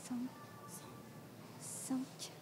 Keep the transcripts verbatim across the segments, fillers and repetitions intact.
Sound, sound, sound check.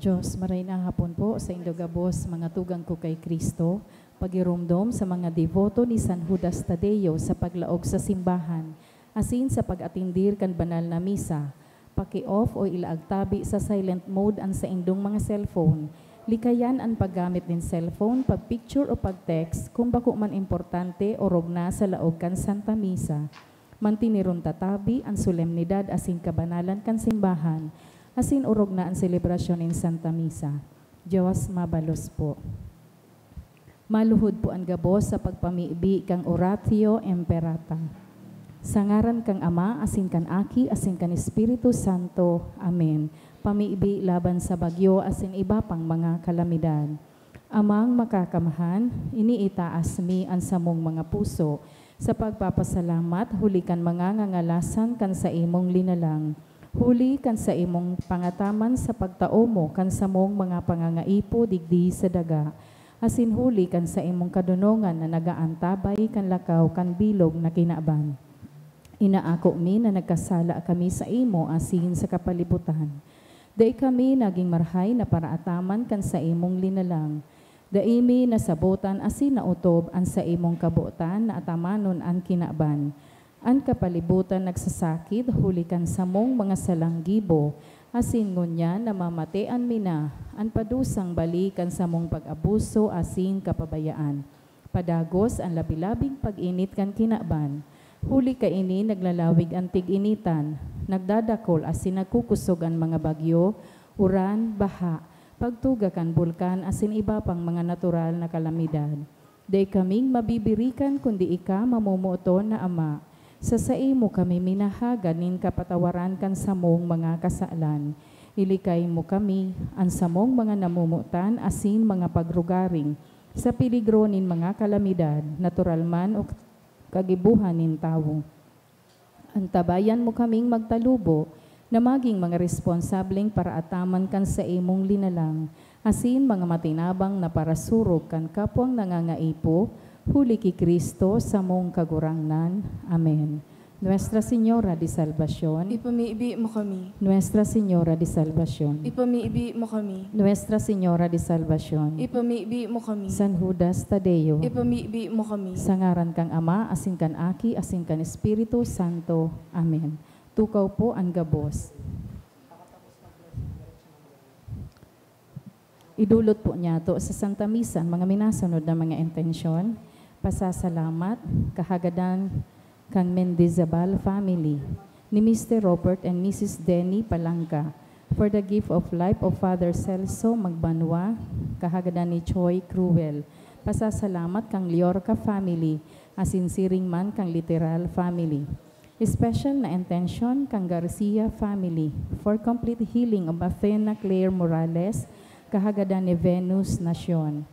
Diyos, maray na hapon po saindo gabos, mga tugang ko kay Cristo. Pagiromdom sa mga deboto ni San Judas Tadeo sa paglaog sa simbahan, asin sa pag-atindir kan banal na misa. Paki-off o ilaag tabi sa silent mode an saindong mga cellphone. Likayan an paggamit nin cellphone, pag-picture o pag-text kung bako man importante o rog na sa laog kan Santa Misa. Mantiniron ta tabi an solemnidad asin kabanalan kan simbahan, asin orog na an selebrasyon nin Santa Misa. Dios mabalos po. Maluhod po an gabos sa pagpamibi kan Oratio Imperata. Sa ngaran kan Ama, asin kan Aki, asin kan Espiritu Santo. Amen. Pamibi laban sa bagyo asin iba pang mga kalamidad. Amang Makakamhan, iniitaas mi an samong mga puso sa pagpapasalamat huli kan mga ngangalasan kan saimong linalang, huli kan saimong pangataman sa pagtao mo kan samong mga pangangaipo digdi sa daga, asin huli kan saimong kadonongan na nagaantabay kan lakaw kan bilog na kinaban. Inaako mi na nagkasala kami saimo asin sa kapalibutan. Dai kami nagin marahay na paraataman kan saimong linalang. Dai mi nasabotan asin naotob an saimong kabotan na atamanon an kinaban. An kapalibutan nagsasakit huli kan samong mga salang gibo, asin ngunyan namamatean mi na an padusang bali kan samong pag-abuso asin kapabayaan. Padagos an labi-labing pag-init kan kinaban. Huli kaini naglalawig an tig-initan, nagdadakol asin nagkukosog an mga bagyo, uran, baha, pagtuga kan bulkan asin iba pang mga natural na kalamidad. Dai kaming mabibirikan kundi ika, mamomoton na Ama. Sa saimo kami minahagad nin kapatawaran kan samong mga kasalan. Ilikay mo kami, an samong mga namomotan asin mga pagrugaring, sa peligro nin mga kalamidad, natural man o kagibohan nin tawo. Antabayan mo kaming magtalubo na magin mga responsableng paraataman kan saimong linalang, asin mga matinabang na parasurog kan kapwang nangangaipo, huli ki Cristo, samong Kagurangnan. Amen. Nuestra Señora de Salvacion. Ipamibi mo kami. Nuestra Señora de Salvacion. Ipamibi mo kami. Nuestra Señora de Salvacion. Ipamibi mo kami. San Judas Tadeo. Ipamibi mo kami. Sa ngaran kan Ama, asin kan Aki, asin kan Espiritu Santo. Amen. Tukaw po an gabos. Idulot po niyato sa Santa Misa an mga minasunod na mga intensyon: pasasalamat, kahagadan kan Mendizabal family, ni Mister Robert and Missus Denny Palangka, for the gift of life of Father Celso Magbanua, kahagadan ni Choi Cruel. Pasasalamat kan Liorca family, asin siring man kan Literal family. Special na intensyon kan Garcia family for complete healing of Athena Claire Morales, kahagadan ni Venus Nacion.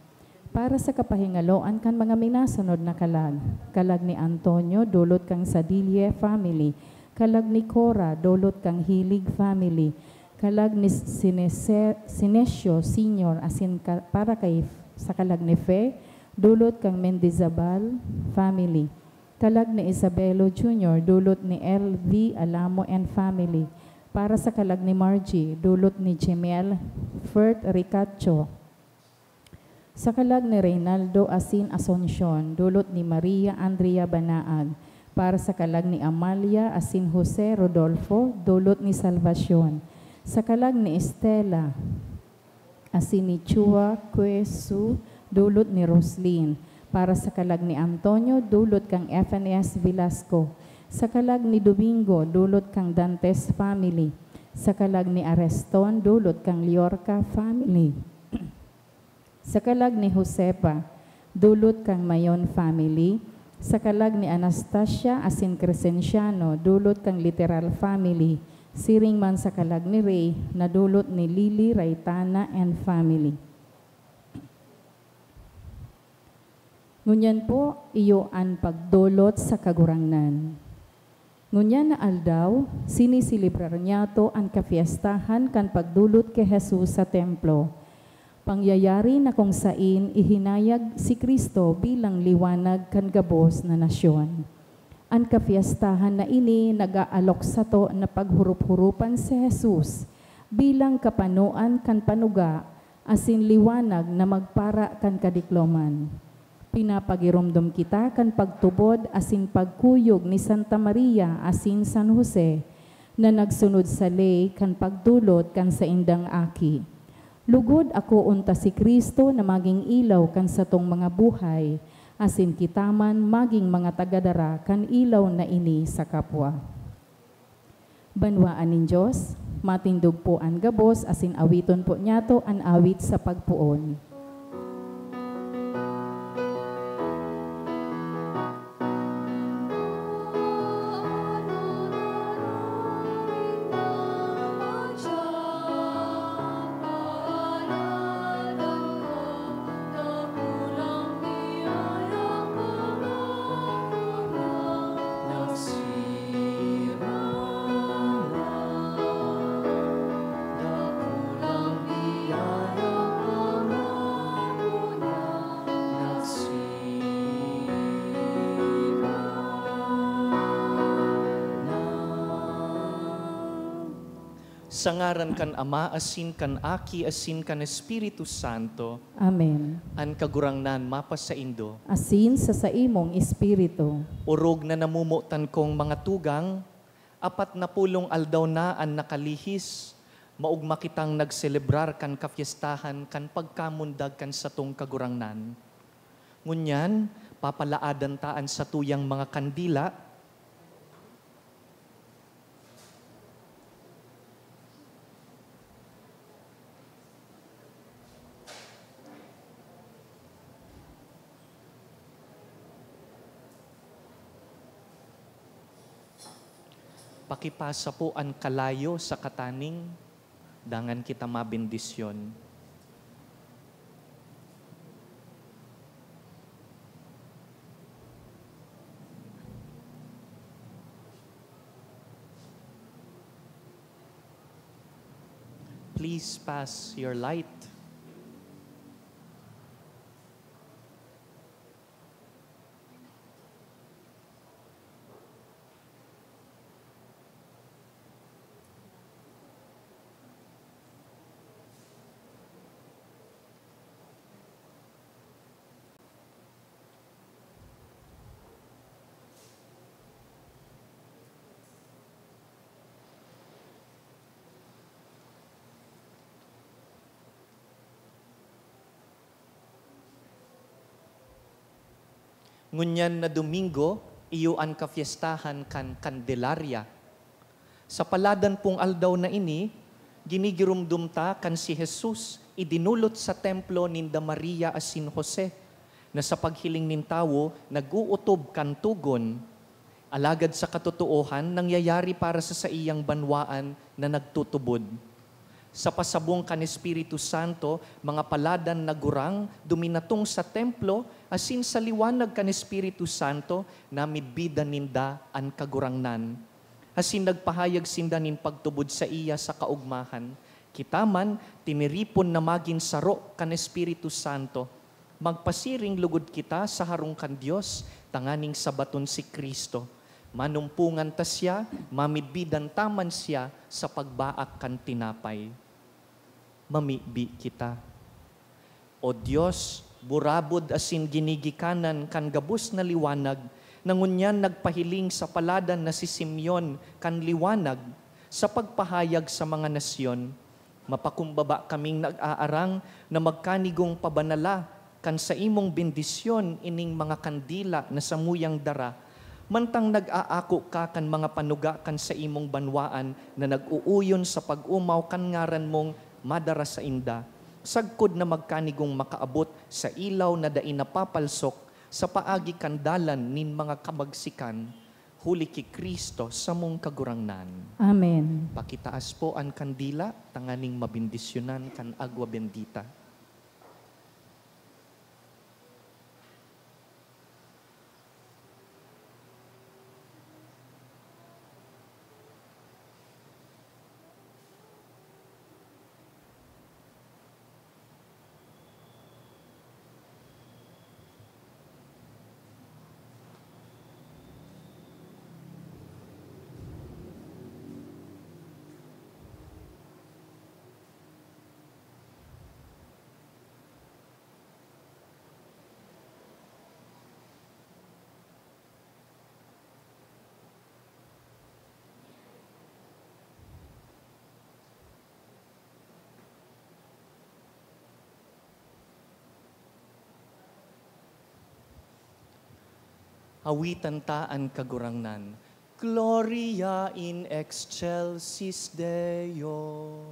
Para sa kapahingaloan kan mga minasunod na kalag, kalag ni Antonio, dulot kan Sadille family, kalag ni Cora, dulot kan Hilig family, kalag ni Sinese-, Sinesio Senior, asin ka-, para kay, sa kalag ni Fe, dulot kan Mendizabal family. Kalag ni Isabelo Junior, dulot ni L V Alamo and family. Para sa kalag ni Margie, dulot ni Jemiel Fert Ricacho. Sa kalag ni Reynaldo asin Asuncion, dulot ni Maria Andrea Banaag. Para sa kalag ni Amalia asin Jose Rodolfo, dulot ni Salvacion. Sa kalag ni Estela, asin ni Chua Kue Su, dulot ni Roslyn. Para sa kalag ni Antonio, dulot kan F N S Velasco. Sa kalag ni Domingo, dulot kan Dantes family. Sa kalag ni Areston, dulot kan Liorca family. Sa kalag ni Josefa, dulot kan Mayon family. Sa kalag ni Anastasia asin Crescenciano, dulot kan Literal family. Siring man sa kalag ni Ray, na dulot ni Lily Raitana and family. Ngunyan po, iyo an pagdolot sa Kagurangnan. Ngunyan na aldaw, siniselebrar niyato an kafiestahan kan pagdolot ki Jesus sa templo, pangyayari na kung sain ihinayag si Cristo bilang liwanag kan gabos na nasyon. An kafiestahan na ini nag-aalok sato na paghorop-horopan si Jesus bilang kapanoan kan panuga asin liwanag na magpara kan kadikloman. Pinapagiromdom kita kan pagtubod asin pagkuyog ni Santa Maria asin San Jose, na nagsunod sa ley kan pagdolot kan saindang aki. Lugod akoon ta si Cristo na magin ilaw kan satong mga buhay, asin kita man magin mga tagadara kan ilaw na ini sa kapwa. Banwaan nin Dios, matindog po an gabos asin awiton po niyato an awit sa pagpoon. Sa ngaran kan Ama, asin kan Aki, asin kan Espiritu Santo. Amen. An Kagurangnan mapasaindo. Asin sa saimong espiritu. Orog na namomotan kong mga tugang, apat na pulong aldaw na an nakalihis, maogma kitang nagselebrar kan kafiestahan kan pagkamundag kan satong Kagurangnan. Ngunyan, papalaadan ta an satuyang mga kandila. Pakipasa po an kalayo sa kataning, dangan kita mabendisyon. Please pass your light. Ngunyan na Domingo, iyo an kafiestahan kan Candelaria. Sa paladan pong aldaw na ini, ginigiromdom ta kan si Jesus idinolot sa templo ninda Maria asin Jose, na sa paghiling nin tawo nag-ootob kan togon, alagad sa katotoohan nangyayari para sa saiyang banwaan na nagtutubod. Sa pasabong kan Espiritu Santo, mga paladan na gurang duminatong sa templo, asin sa liwanag kan Espiritu Santo, namidbidan ninda an Kagurangnan. Asin nagpahayag sinda nin pagtubod saiya sa kaogmahan. Kita man, tiniripon na magin saro kan Espiritu Santo. Magpasiring logod kita sa harong kan Dios tanganing sabaton si Cristo. Manumpongan ta siya, mamidbidan ta man siya sa pagbaak kan tinapay. Mamibi kita. O Dios, burabod asin ginigikanan kan gabos na liwanag, na ngunyan nagpahiling sa paladan na si Simeon kan liwanag sa pagpahayag sa mga nasyon, mapakumbaba kaming nag-aarang na magkanigong pabanala Kan saimong bendisyon ining mga kandila na samuyang dara, mantang nag-aako ka kan mga panuga kan saimong banwaan na nag-uuyon sa pag-omaw kan ngaran mong madara sainda, sagkod na magkanigong makaabot sa ilaw na dai napapalsok sa paagi kan dalan nin mga kabagsikan, huli ki Cristo, samong Kagurangnan. Amen. Pakitaas po an kandila tanganing mabendisyonan kan agwa bendita. Awitan ta an Kagurangnan. Gloria in excelsis Deo.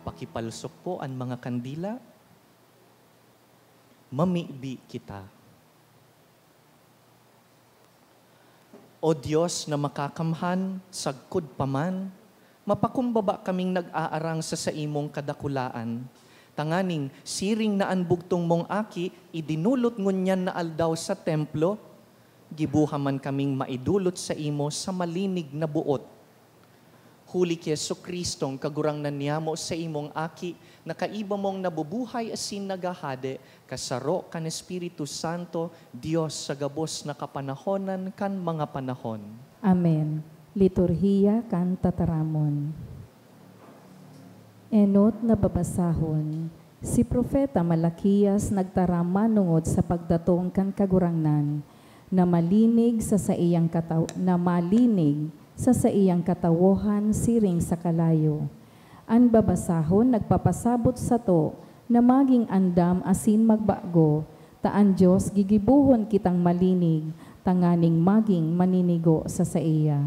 Pakipalsok po an mga kandila. Mamibi kita. O Dios na makakamhan, sagkod pa man, mapakumbaba kaming nag-aarang sa saimong kadakulaan, tanganing siring na an bugtong mong aki idinulot ngunyan na aldaw sa templo, giboha man kaming maidolot saimo sa malinig na boot. Huli ki Jesu-Cristong Kagurangnan niyamo, saimong Aki, na kaiba mong nabubuhay asin naghahade, kasaro kan Espiritu Santo, Dios sa gabos na kapanahonan kan mga panahon. Amen. Liturhiya kan Tataramon. Enot na babasahon, si Propeta Malaquias nagtaram manongod sa pagdatong kan Kagurangnan, na malinig sa saiyang kataw-, na malinig sa saiyang katawohan siring sa kalayo. An babasahon nagpapasabot sato na magin andam asin magbago, ta an Dios gigibohon kitang malinig, tanganing magin maninigo sa saiya.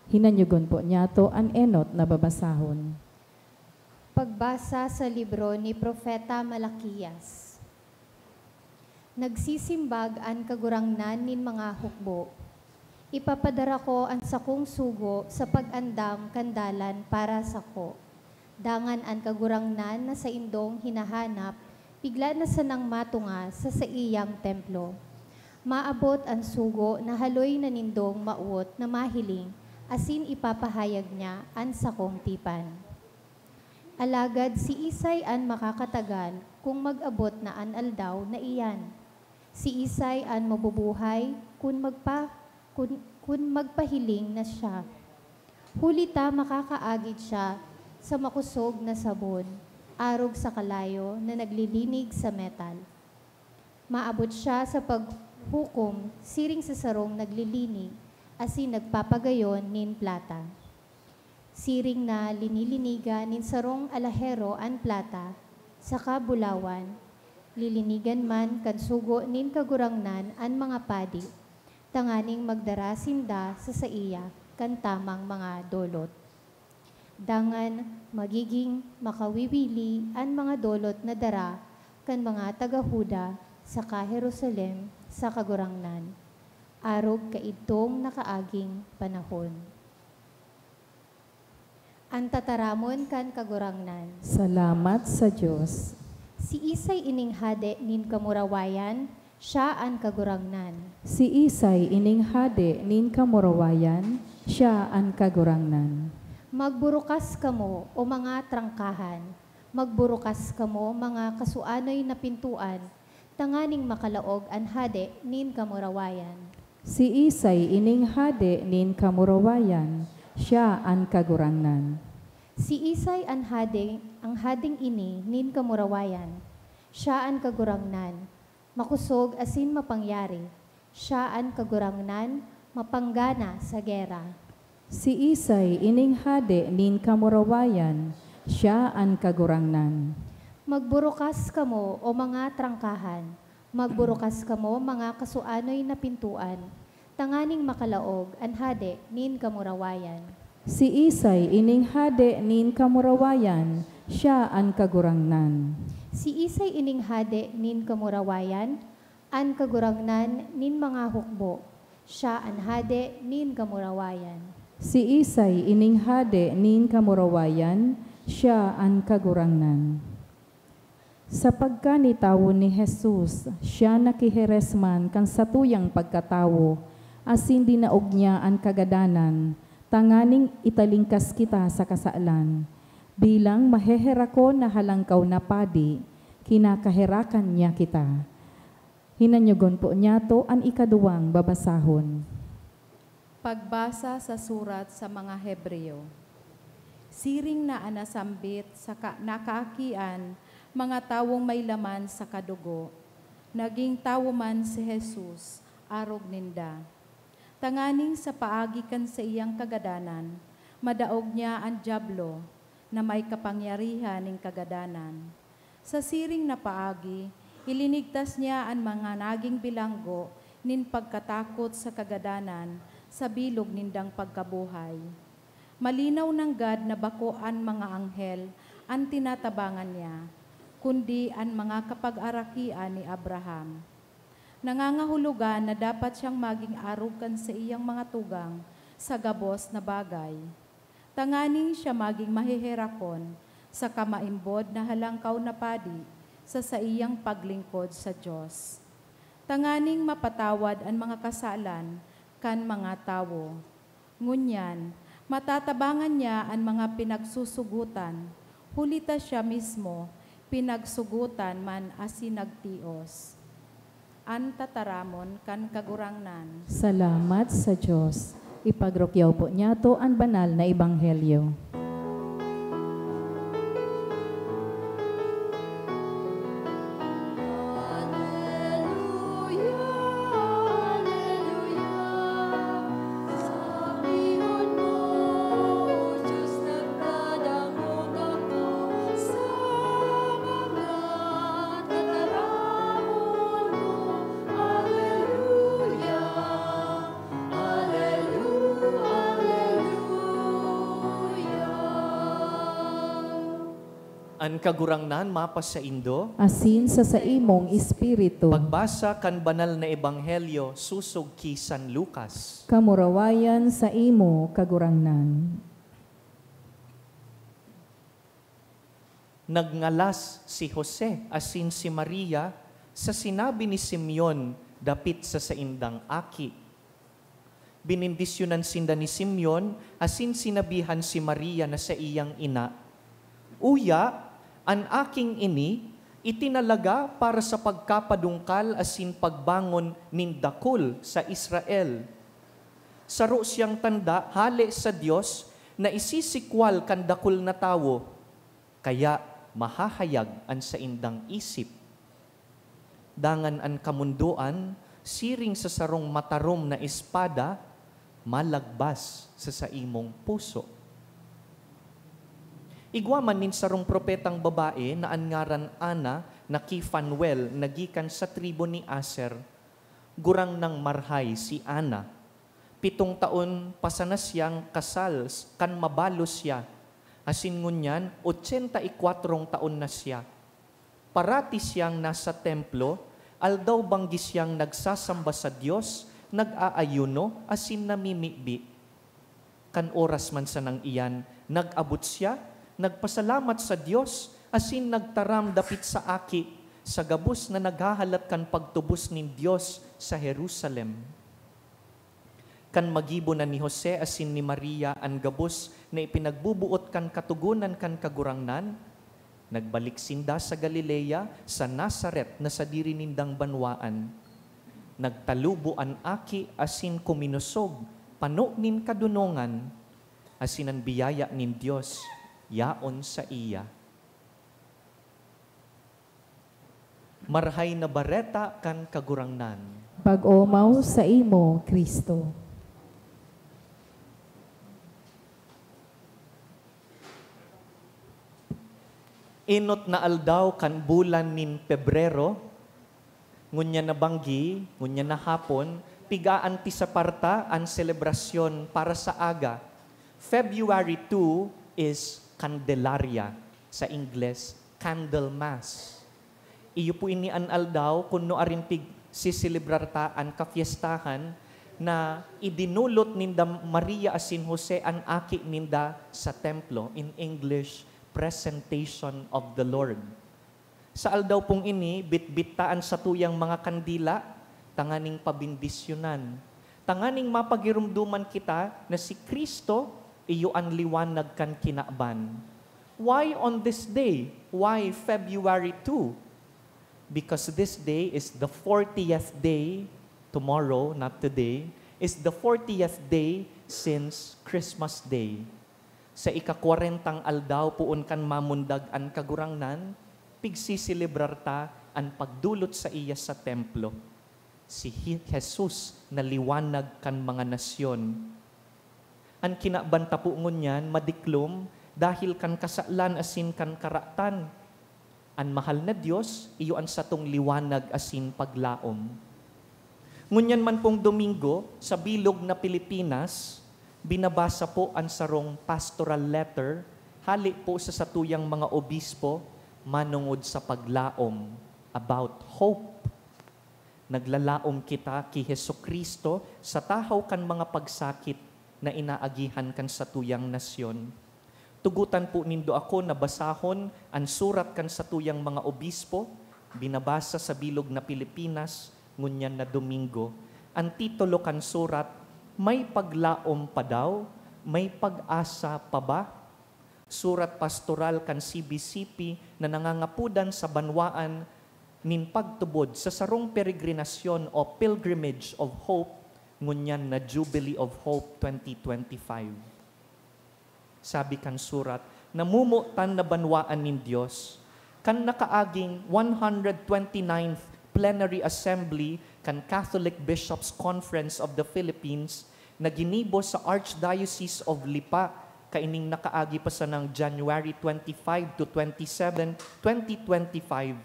Hinanyogon po niyato an enot na babasahon. Pagbasa sa libro ni Propeta Malaquias. Nagsisimbag an Kagurangnan nin mga hukbo, Ipapadara ko an sakong sugo sa pag-andam kan dalan para sako. Dangan an Kagurangnan na saindong hinahanap, bigla na sanang matunga sa saiyang templo. Maabot an sugo na haloy na nindong mawot na mahiling, asin ipapahayag niya an sakong tipan. Alagad siisay an makakatagal kun mag-abot na an aldaw na iyan? Siisay an mabubuhay kun magpa-, kun, kun magpahiling na siya? Huli ta makakaagid siya sa makosog na sabon, arog sa kalayo na naglilinig sa metal. Maabot siya sa paghukom siring sa sarong naglilinig asin nagpapagayon nin plata. Siring na linilinigan nin sarong alahero an plata, saka bulawan, lilinigan man kan sugo nin Kagurangnan an mga padi, tanganing magdara sinda sa saiya kan tamang mga dolot. Dangan magiging makawiwili an mga dolot na dara kan mga taga Juda saka Jerusalem sa Kagurangnan, arog kaidtong nakaaging panahon. An tataramon kan Kagurangnan. Salamat sa Dios. Siisay ining hade nin kamurawayan? Siya an Kagurangnan. Siisay ining hade nin kamurawayan? Siya an Kagurangnan. Magburukas kamo, o mga trangkahan. Magburukas kamo, mga kasuanoy na pintoan, tanganing makalaog an hade nin kamurawayan. Siisay ining hade nin kamurawayan? Siya an Kagurangnan. Siisay an hade, ang hadeng ini nin kamurawayan? Siya an Kagurangnan, makosog asin mapangyari. Siya an Kagurangnan, mapanggana sa gera. Siisay ining hade nin kamurawayan? Siya an Kagurangnan. Magburukas kamo, o mga trangkahan. Magburukas kamo, mga kasuanoy na pintoan, tanganing makalaog an hade nin kamurawayan. Siisay ining hade nin kamurawayan? Siya an Kagurangnan. Siisay ining hade nin kamurawayan? An Kagurangnan nin mga hukbo. Siya an hade nin kamurawayan. Siisay ining hade nin kamurawayan? Siya an Kagurangnan. Sa pagkanitawo ni Jesus, siya nakiheres man kan satuyang pagkatawo, asin dinaog niya an kagadanan, tanganing italingkas kita sa kasalan. Bilang maheherakon na halangkaw na padi, kinakaherakan niya kita. Hinanyogon po niyato an ikaduwang babasahon. Pagbasa sa surat sa mga Hebreo. Siring na an nasambit sa ka-, na kaakian, mga tawong may laman sa kadugo, naging tawo man si Jesus, arog ninda. Tanganing sa paagi kan saiyang kagadanan, madaog niya an Diablo na may kapangyarihan nin kagadanan. Sa siring na paagi, ilinigtas niya an mga naging bilanggo nin pagkatakot sa kagadanan sa bilog nindang pagkabuhay. Malinaw nanggad na bako an mga anghel an tinatabangan niya, kundi an mga kapagarakian ni Abraham. Nangangahulugan na dapat siyang maging arog kan saiyang mga tugang sa gabos na bagay, tanganing siya magin maheherakon saka maimbod na halangkaw na padi sa saiyang paglingkod sa Dios, tanganing mapatawad an mga kasalan kan mga tawo. Ngunyan, matatabangan niya an mga pinagsusugotan, huli ta siya mismo pinagsugotan man asin nagtios. An tataramon kan Kagurangnan. Salamat sa Dios. Ipagrukyaw po niyato an banal na ebanghelyo. An Kagurangnan mapasaindo. Asin sa saimong espiritu. Pagbasa kan Banal na Ebanghelyo sosog ki San Lucas. Kamurawayan saimo, Kagurangnan. Nagngalas si Jose asin si Maria sa sinabi ni Simeon dapit sa saindang aki. Benendisyonan sinda ni Simeon asin sinabihan si Maria na saiyang ina, "Uya, an aking ini itinalaga para sa pagkapadungkal asin pagbangon nin dakul sa Israel. Saro siyang tanda hale sa Dios na isisikwal kan dakul na tawo, kaya mahahayag an saindang isip." Dangan an kamundoan, siring sa sarong matarom na espada, malagbas sa saimong puso. Igwa man nin sarong propetang babae na an ngaran Ana na ki Fanuel na gikan sa tribu ni Aser. Gurang nang marhay si Ana. Pitong taon pa sana siyang kasal s- kan mabalos siya, asin ngunyan otsenta y kwatro taon na siya. Parati siyang nasa templo, aldaw-banggi siyang nagsasamba sa Dios, nag-aayuno, asin namimibi. Kan oras man sanang iyan, nag-abot siya, nagpasalamat sa Dios, asin nagtaram dapit sa aki, sa gabos na naghahalat kan pagtubos nin Dios sa Jerusalem. Kan magibo na ni Jose asin ni Maria an gabos na ipinagboboot kan Katogonan kan Kagurangnan, nagbalik sinda sa Galilea, sa Nazaret na sadiri nindang banwaan. Nagtalubo an aki asin kuminosog, pano nin kadonongan, asin an biyaya nin Dios yaon saiya. Marahay na Bareta kan Kagurangnan. Pag-omaw saimo, Cristo. Enot na aldaw kan bulan nin Pebrero, ngunyan na banggi, ngunyan na hapon, pig-aantisaparta an selebrasyon para sa aga. February two is Candelaria, sa Ingles, Candlemas. Iyo po ini an aldaw kun nuarin pig-siselebrar ta an kafiestahan na idinulot ninda Maria asin Jose an aki ninda sa templo, in English, presentation of the Lord. Sa aldaw pong ini, bitbit ta an satuyang mga kandila, tanganing pabendisyonan, tanganing mapagiromdoman kita na si Cristo iyo an liwanag kan kinaban. Why on this day? Why February two? Because this day is the fortieth day, tomorrow, not today, is the fortieth day since Christmas Day. Sa ika-kwarentang aldaw poon kan mamundag an Kagurangnan, pigsiselebrar ta an pagdulot saiya sa templo. Si Hi-, Jesus na liwanag kan mga nasyon. An kinaban ta po ngunyan madiklom dahil kan kasalan asin kan karatan. An mahal na Dios, iyo an satong liwanag asin paglaom. Ngunyan man pong Domingo, sa bilog na Pilipinas, binabasa po an sarong pastoral letter hale po sa satuyang mga obispo manongod sa paglaom, about hope. Naglalaom kita ki Jesu-Cristo sa tahaw kan mga pagsakit na inaagihan kan satuyang nasyon. Tugotan po nindo ako na basahon an surat kan satuyang mga obispo, binabasa sa bilog na Pilipinas, ngunyan na Domingo. An titulo kan surat, "May paglaom pa daw? May pag-asa pa ba?" Surat pastoral kan C B C P na nangangapodan sa banwaan nin pagtubod sa sarong peregrinasyon o Pilgrimage of Hope, ngunyan na Jubilee of Hope twenty twenty-five. Sabi kan surat, namomotan na banwaan nin Dios, kan nakaaging one hundred twenty-ninth Plenary Assembly kan Catholic Bishops' Conference of the Philippines na ginibo sa Archdiocese of Lipa, kaining nakaagi pa sanang January twenty-five to twenty-seven, twenty twenty-five.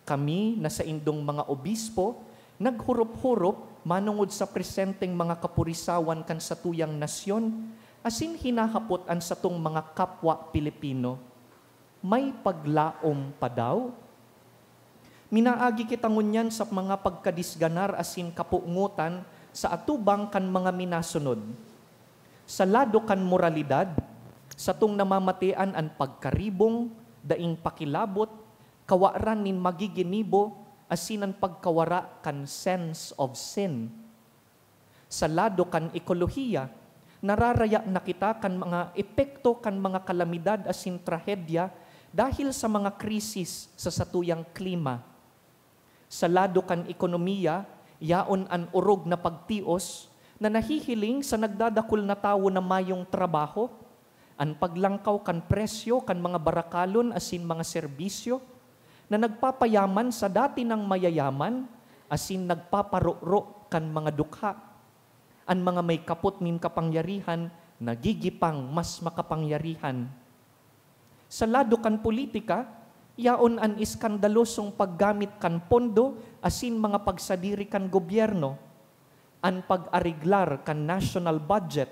Kami na saindong mga obispo, naghurop-hurop manongod sa presenteng mga kapurisawan kan satuyang nasyon, asin hinahapot an satong mga kapwa Pilipino. May paglaom pa daw? Minaagi kita ngunyan sa mga pagkadisganar asin kapungotan sa atubang kan mga minasunod. Sa lado kan moralidad, satong namamatean an pagkaribong, daing pakilabot, kawaran nin magiginibo, asin an pagkawara kan sense of sin. Sa lado kan ekolohiya, nararaya na kita kan mga epekto kan mga kalamidad asin trahedya dahil sa mga krisis sa satuyang klima. Sa lado kan ekonomiya, yaon an orog na pagtios na nahihiling sa nagdadakul na tawo na mayong trabaho, an paglangkaw kan presyo kan mga barakalon asin mga serbisyo, na nagpapayaman sa dati nang mayayaman asin nagpaparoro kan mga dukha. An mga may kapot nin kapangyarihan nagigipang mas makapangyarihan. Sa lado kan politika, yaon an eskandalosong paggamit kan pondo asin mga pagsadiri kan gobyerno, an pag-areglar kan national budget,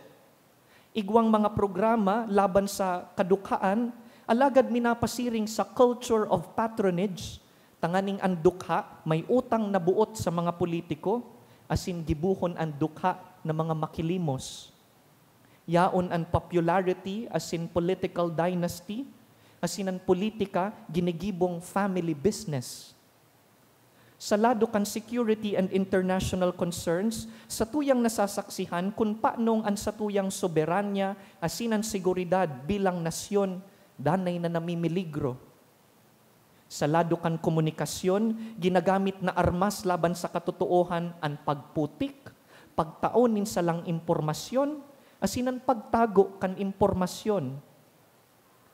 igwang mga programa laban sa kadukhaan, alagad minapasiring sa culture of patronage, tanganing an dukha may utang na buot sa mga politiko, asin gibohon an dukha na mga makilimos. Yaon an popularity asin political dynasty, asin an politika ginigibong family business. Sa lado kan security and international concerns, satuyang nasasaksihan kun panong an satuyang soberanya asin an seguridad bilang nasyon danay na namimiligro. Sa lado kan komunikasyon, ginagamit na armas laban sa katotoohan an pagputik, pagtao nin salang impormasyon, asin an pagtago kan impormasyon.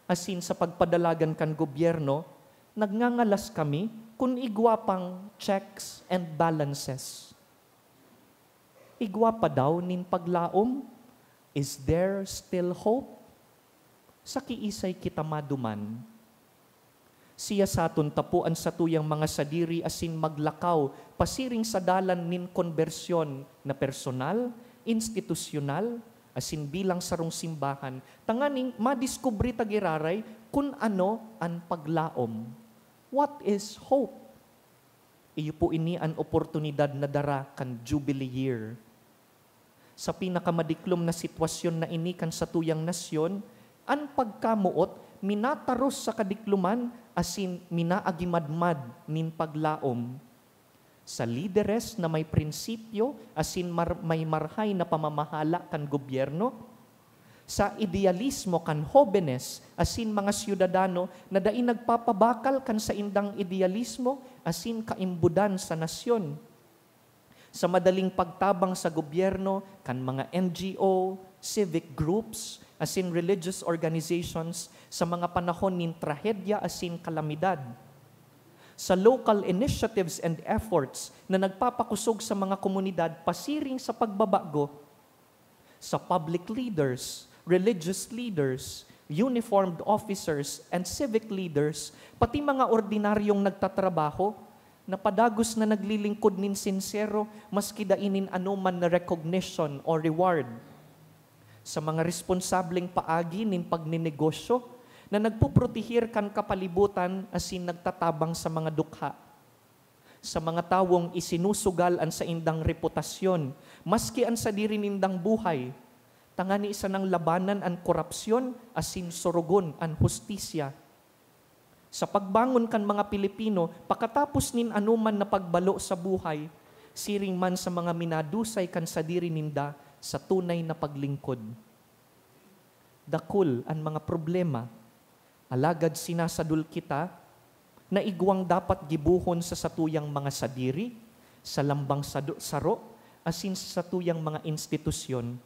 Asin sa pagpadalagan kan gobyerno, nagngangalas kami kun igwa pang checks and balances. Igwa pa daw nin paglaom? Is there still hope? Sa kiisay kita maduman? Siyasaton ta po an satuyang mga sadiri asin maglakaw pasiring sa dalan nin konbersyon na personal, institusyonal, asin bilang sarong simbahan, tanganing madiskubre ta giraray kun ano an paglaom. What is hope? Iyo po ini an oportunidad na dara kan Jubilee Year. Sa pinakamadiklom na sitwasyon na ini kan satuyang nasyon, an pagkamoot minataros sa kadikloman asin minaagimadmad nin paglaom. Sa lideres na may prinsipyo asin mar-, may marhay na pamamahala kan gobyerno, sa idealismo kan hobenes asin mga syudadano na dai nagpapabakal kan saindang idealismo asin kaimbodan sa nasyon, sa madaling pagtabang sa gobyerno kan mga N G O, civic groups, asin religious organizations sa mga panahon nin trahedya asin kalamidad, sa local initiatives and efforts na nagpapakosog sa mga komunidad pasiring sa pagbabago, sa public leaders, religious leaders, uniformed officers, and civic leaders, pati mga ordinaryong nagtatrabaho, na padagos na naglilingkod nin sinsero maski dai nin anoman na recognition o reward. Sa mga responsableng paagi nin pagninegosyo na nagpoproteher kan kapalibutan asin nagtatabang sa mga dukha. Sa mga tawong isinusugal an saindang reputasyon, maski an sadiri nindang buhay, tangani sanang labanan an korapsyon asin sorogon an hustisya. Sa pagbangon kan mga Pilipino pakatapos nin anoman na pagbalo sa buhay, siring man sa mga minadusay kan sadiri ninda sa tunay na paglingkod. Dakul an mga problema, alagad sinasadol kita na igwang dapat gibohon sa satuyang mga sadiri, sa lambang sado-, saro, asin sa satuyang mga institusyon.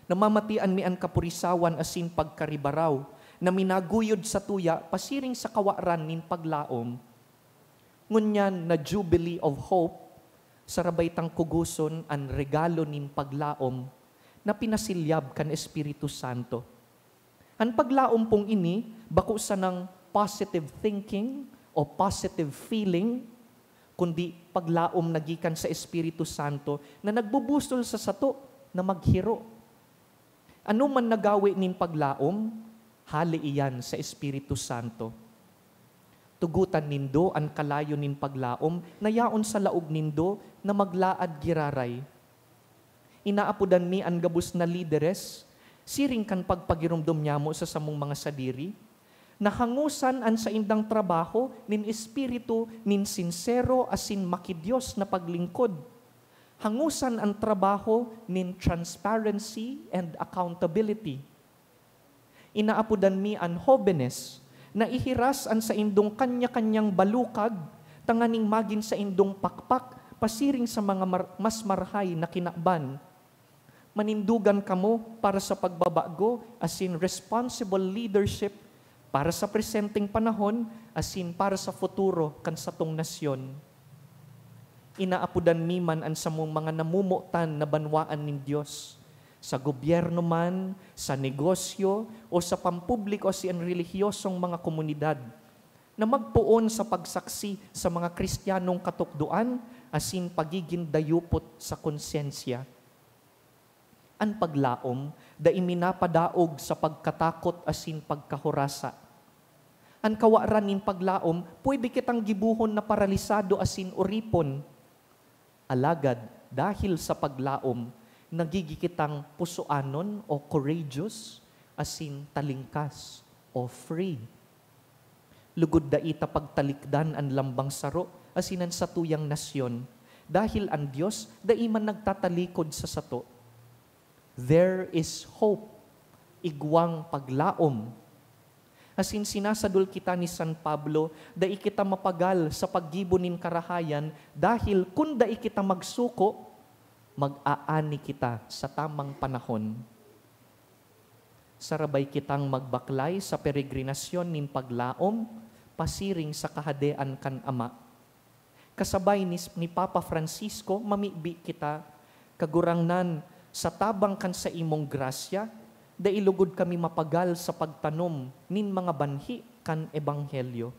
Namamatean mi an kapurisawan asin pagkaribaraw na minaguyod satuya pasiring sa kawaran nin paglaom. Ngunyan na Jubilee of Hope, sarabay tang kugoson an regalo nin paglaom na pinasilyab kan Espiritu Santo. An paglaom pong ini bako sanang positive thinking o positive feeling, kundi paglaom na gikan sa Espiritu Santo na nagbubusol sa sato na maghiro. Ano man na gawe nin paglaom, Hale iyan sa Espiritu Santo. Tugotan nindo an kalayo nin paglaom na yaon sa laog nindo na maglaad giraray. Inaapodan mi an gabos na lideres, siring kan pagpagiromdom nyamo sa samong mga sadiri, na hangosan an saindang trabaho nin espiritu nin sinsero asin makidios na paglingkod. Hangosan an trabaho nin transparency and accountability. Inaapodan mi an hobenes na ihiras an saindong kanya-kanyang balukag tanganing magin saindong pakpak pasiring sa mga mar-, mas marhay na kinaban. Manindogan kamo para sa pagbabago asin responsible leadership para sa presenteng panahon asin para sa futuro kan satong nasyon. Inaapodan mi man an samong mga namomotan na banwaan nin Dios, sa gobyerno man, sa negosyo, o sa pampubliko asin relihiyosong mga komunidad, na magpoon sa pagsaksi sa mga Kristiyanong katukdoan asin pagigin dayupot sa konsyensya. An paglaom dai minapadaog sa pagkatakot asin pagkahurasa. An kawaran nin paglaom pwede kitang gibohon na paralisado asin oripon. Alagad dahil sa paglaom, nagigi kitang pusoanon o courageous asin talingkas o free. Lugod dai ta pagtalikdan an lambang saro asin an satuyang nasyon, dahil an Dios dai man nagtatalikod sa sato. There is hope, igwang paglaom. Asin sinasadol kita ni San Pablo, dai kita mapagal sa paggibo nin karahayan, dahil kun dai kita magsuko, mag-aani kita sa tamang panahon. Sarabay kitang magbaklay sa peregrinasyon nin paglaom pasiring sa Kahadean kan Ama. Kasabay ni, ni Papa Francisco, mamibi kita, Kagurangnan, sa tabang kan saimong grasya, dai lugod kami mapagal sa pagtanom nin mga banhi kan Ebanghelyo.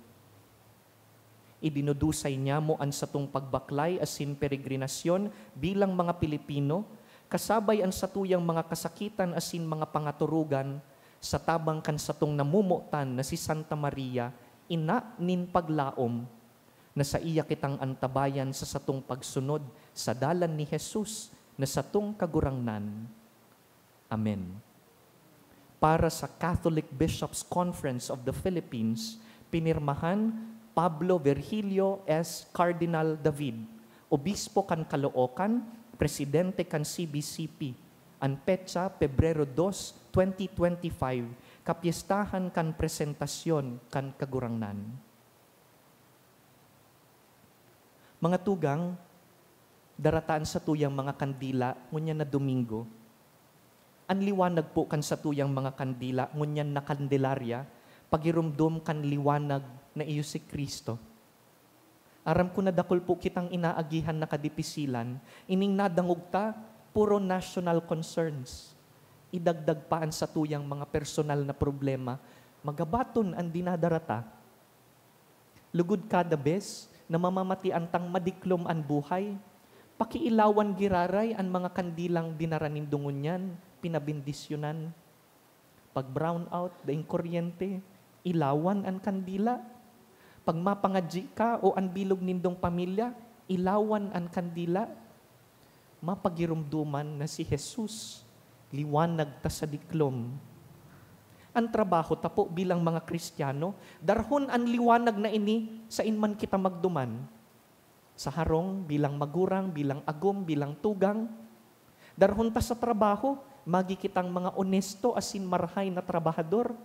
Idinudusay nyamo an satong pagbaklay asin peregrinasyon bilang mga Pilipino, kasabay an satuyang mga kasakitan asin mga pangaturugan, sa tabang kan satong namomotan na si Santa Maria, ina nin paglaom, na saiya kitang antabayan sa satong pagsunod sa dalan ni Jesus na satong Kagurangnan. Amen. Para sa Catholic Bishops' Conference of the Philippines, pinirmahan Pablo Virgilio S. Cardinal David, Obispo kan Caloocan, Presidente kan C B C P, an petsa, Pebrero dos, twenty twenty-five, kapyestahan kan Presentasyon kan Kagurangnan. Mga tugang, darata an satuyang mga kandila ngunyan na Domingo. An liwanag po kan satuyang mga kandila ngunyan na Kandelarya, pagiromdom kan liwanag na iyo si Cristo. Aram ko na dakul po kitang inaagihan na kadipisilan, ining nadangog ta, puro national concerns. Idagdag pa an satuyang mga personal na problema, magabaton an dinadarata. Lugod kada bes na mamamatian tang madiklom an buhay, pakiilawan giraray an mga kandilang dinara nindo ngunyan, pinabendisyonan. Pag brown out, daing kuryente, ilawan an kandila. Pag mapangadyi ka o an bilog nindong pamilya, ilawan an kandila. Mapagiromdoman na si Jesus, liwanag ta sa diklom. An trabaho ta po bilang mga Kristiyano, darhon an liwanag na ini sain man kita magduman. Sa harong, bilang magurang, bilang agom, bilang tugang. Darhon ta sa trabaho, magi kitang mga onesto asin marahay na trabahador.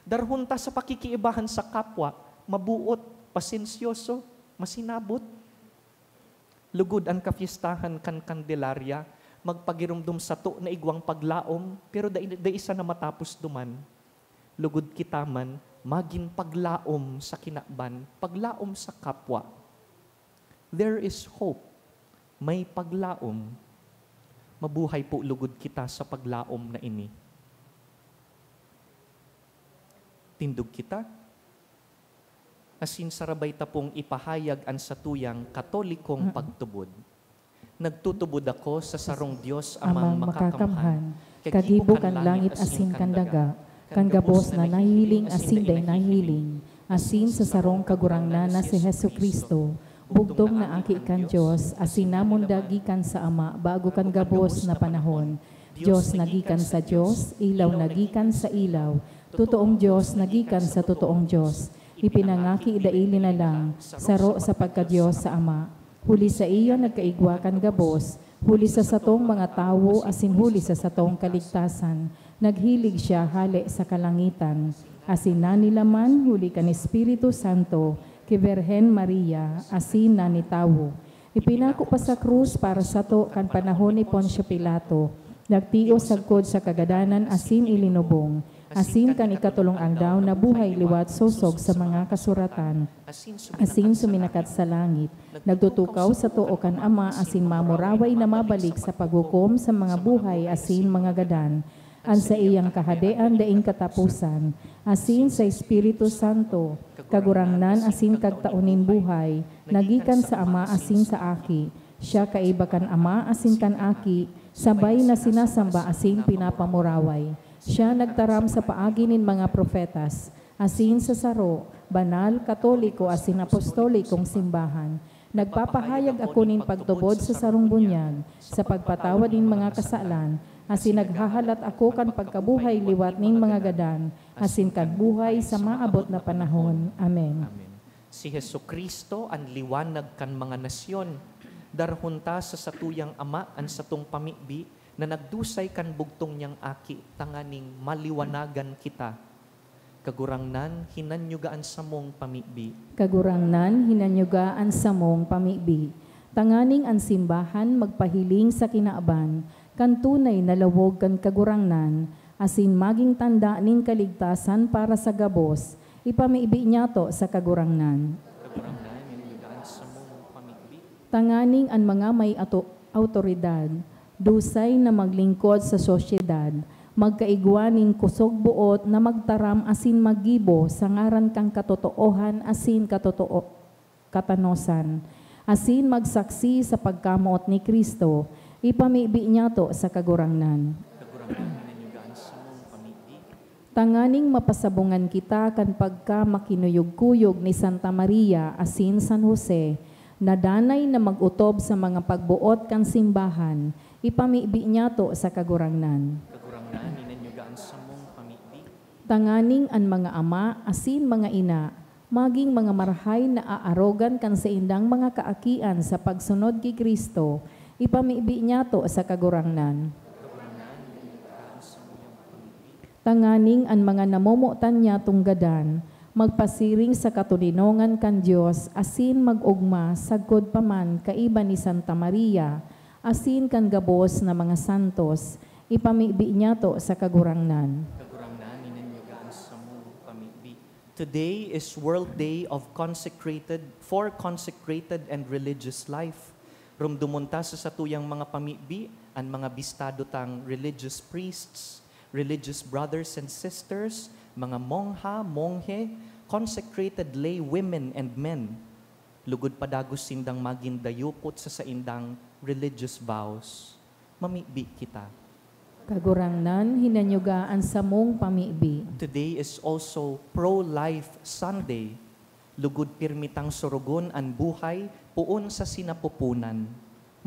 Darhon ta sa pakikiibahan sa kapwa, mabuot, pasensyoso, masinabot. Lugod an kapyestahan kan Kandelarya, magpagiromdom sato na igwang paglaom, pero dai, dai sana matapos duman. Lugod kita man magin paglaom sa kinaban, paglaom sa kapwa. There is hope. May paglaom. Mabuhay po lugod kita sa paglaom na ini. Tindog kita. Asin sarabay ta pong ipahayag an satuyang Katolikong Mm. pagtubod. Nagtutubod ako sa sarong Dios, Amang Amang Makakamhan, Makakamhan, kagibo kagibo kan kan langit langit asin asin kan kan daga. daga. kan gabos na nahihiling asin dai nahihiling, asin sa sarong Kagurangnan na si Jesu-Cristo, bugtong na Aki kan Dios, asin namundag gikan sa Ama bago kan gabos na panahon. Dios na gikan sa Dios, ilaw na gikan sa ilaw, totoong Dios na gikan sa totoong Dios. Ipinangaki dai linalang, saro sa pagka-Dios sa Ama. Huli saiya nagkaigwa kan gabos, huli sa satong mga tawo asin huli sa satong kaligtasan, naghilig siya hale sa kalangitan, asin nanilaman huli kan Espiritu Santo ki Birhen Maria, asin nanitawo. Ipinako pa sa krus para sato kan panahon ni Poncio Pilato, nagtios sagkod sa kagadanan asin ilinubong, asin kan ikatolong aldaw nabuhay liwat sosog sa mga kasuratan, asin suminakat sa langit. Nagtutukaw sa too kan Ama asin mamuraway na mabalik sa paghukom sa mga buhay asin mga gadan. An saiyang kahadean daing kataposan, asin sa Espiritu Santo, Kagurangnan asin Kagtao nin buhay, na gikan sa Ama asin sa Aki. Siya kaiba kan Ama asin kan Aki, sabay na sinasamba asin pinapamuraway. Siya nagtaram sa paagi nin mga propetas, asin sa saro, banal, katoliko asin apostolikong simbahan. Nagpapahayag ako nin pagtubod sa sarong bunyag, sa pagpatawad nin mga kasalan, asin naghahalat ako kan pagkabuhay liwat nin mga gadan, asin kan buhay sa maabot na panahon. Amen. Amen. Si Jesu-Cristo an liwanag kan mga nasyon. Darahon ta sa satuyang Ama an satong pamibi na nagdusay kan bugtong niyang Aki tanganing maliwanagan kita. Kagurangnan, hinanyuga an samong pamibi. Kagurangnan, hinanyuga an samong pamibi. Tanganing an simbahan magpahiling sa kinaban kan tunay na lawog kan Kagurangnan, asin magin tanda nin kaligtasan para sa gabos, ipamibi niyato sa Kagurangnan. Kagurangnan, hinanyuga an samong pamibi. Tanganing an mga may ato-, awtoridad, dusay na maglingkod sa sosyedad, magkaigwa nin kusog boot na magtaram asin maggibo sa ngaran kan katotoohan asin katotoo-, katanosan, asin magsaksi sa pagkamoot ni Cristo, ipamibi niyato sa Kagurangnan. Kagurangnan, hinanyuga an samong pamibi. Tanganing mapasabungan kita kan pagkamakinuyog-kuyog ni Santa Maria asin San Jose, na danay na mag-otob sa mga pagboot kan simbahan, ipamibi niyato sa Kagurangnan. Kagurangnan, hinanyuga an samong pamibi. Tanganing an mga ama asin mga ina magin mga marahay na aarogan kan saindang mga kaakian sa pagsunod ki Cristo, ipamibi niyato sa Kagurangnan. Kagurangnan, hinanyuga an samong pamibi. Tanganing an mga namomotan niyatong gadan magpasiring sa katoninongan kan Dios asin mag-ogma sagkod pa man kaiba ni Santa Maria asin kan gabos na mga santos, ipamibi niyato sa Kagurangnan. Kagurangnan, hinanyuga an samong pamibi. Today is World Day of Consecrated, for Consecrated and Religious Life. Rumdomon ta sa satuyang mga pamibi an mga bistado tang religious priests, religious brothers and sisters, mga mongha, monghe, consecrated lay women and men, lugod padagos sindang magin dayupot sa saindang religious vows. Mamibi kita. Kagurangnan, hinanyuga an samong pamibi. Today is also Pro-Life Sunday. Lugod pirmi tang sorogon an buhay poon sa sinapupunan.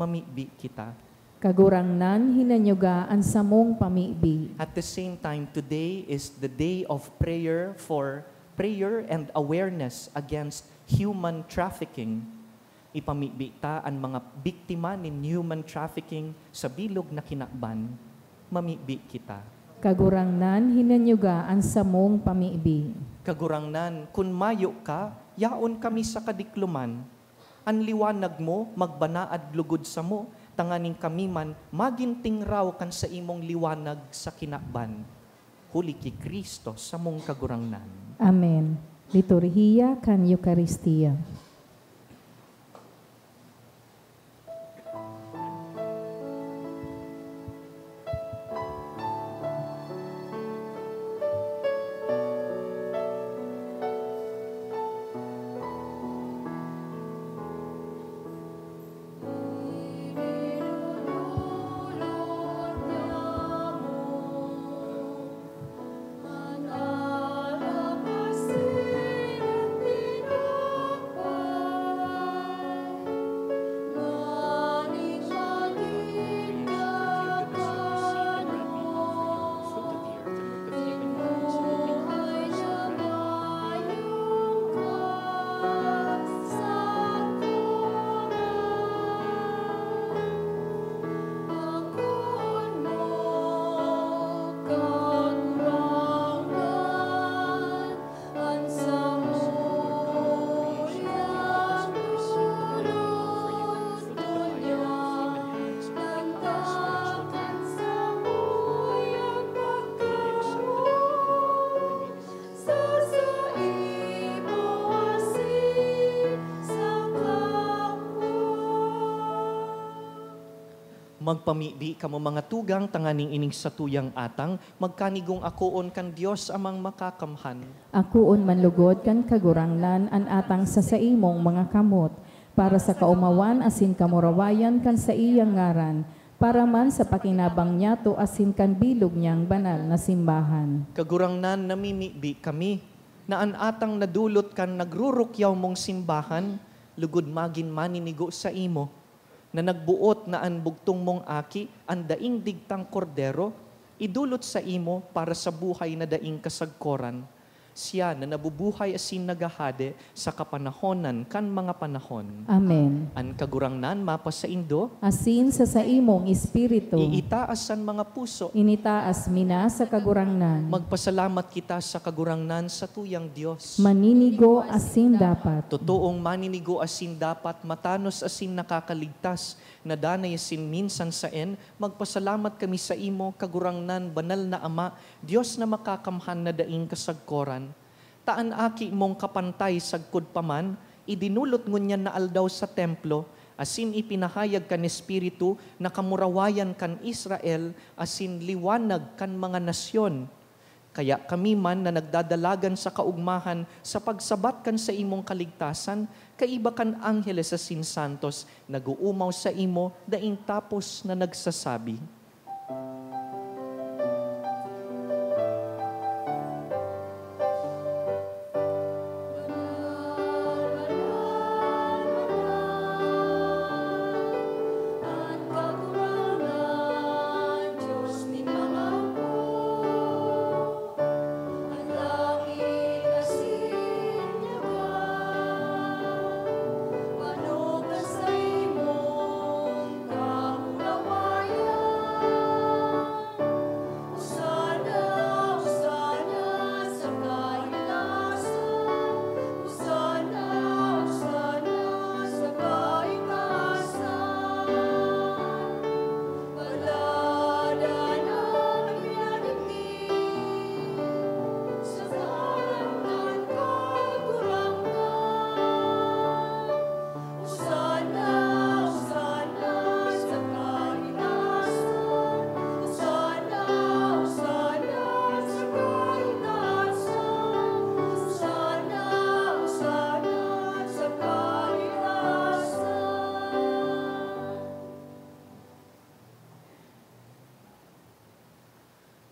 Mamibi kita. Kagurangnan, hinanyuga an samong pamibi. At the same time, today is the day of prayer for prayer and awareness against human trafficking. Ipamibi ta an mga biktima nin human trafficking sa bilog na kinaban. Mamibi kita. Kagurangnan, hinanyuga an samong pamibi. Kagurangnan, kun mayo ka, yaon kami sa kadikloman. An liwanag mo magbanaad lugod samo, tanganing kami man magin tingraw kan saimong liwanag sa kinaban. Huli ki Cristo, samong Kagurangnan. Amen. Liturhiya kan Eukaristia. Magpamibi kamo, mga tugang, tanganing ining satuyang atang magkanigong akoon kan Dios Amang Makakamhan. Akoon man lugod kan Kagurangnan an atang sa saimong mga kamot, para sa kaomawan asin kamurawayan kan saiyang ngaran, para man sa pakinabang niyato asin kan bilog niyang banal na simbahan. Kagurangnan, namimibi kami na an atang nadulot kan nagrurukyaw mong simbahan lugod magin maninigo saimo, na nagboot na an bugtong mong Aki, an daing digtang Kordero, idulot saimo para sa buhay na daing kasagkoran. Siya na nabubuhay asin naghahade sa kapanahonan kan mga panahon. Amen. An Kagurangnan mapasaindo. Asin sa saimong espiritu. Iitaas an mga puso. Initaas mi na sa Kagurangnan. Magpasalamat kita sa Kagurangnan, satuyang Dios. Maninigo asin dapat. Totoong maninigo asin dapat, matanos asin nakakaligtas, na danay asin minsan saen, magpasalamat kami saimo, Kagurangnan, banal na Ama, Dios na makakamhan na daing kasagkoran. Ta an Aki mong kapantay sagkod pa man, idinulot ngunyan na aldaw sa templo, asin ipinahayag kan Espiritu na kamurawayan kan Israel asin liwanag kan mga nasyon. Kaya kami man na nagdadalagan sa kaugmahan sa pagsabat kan saimong kaligtasan, kaiba kan angheles asin santos, nag-oomaw saimo daing tapos na nagsasabi,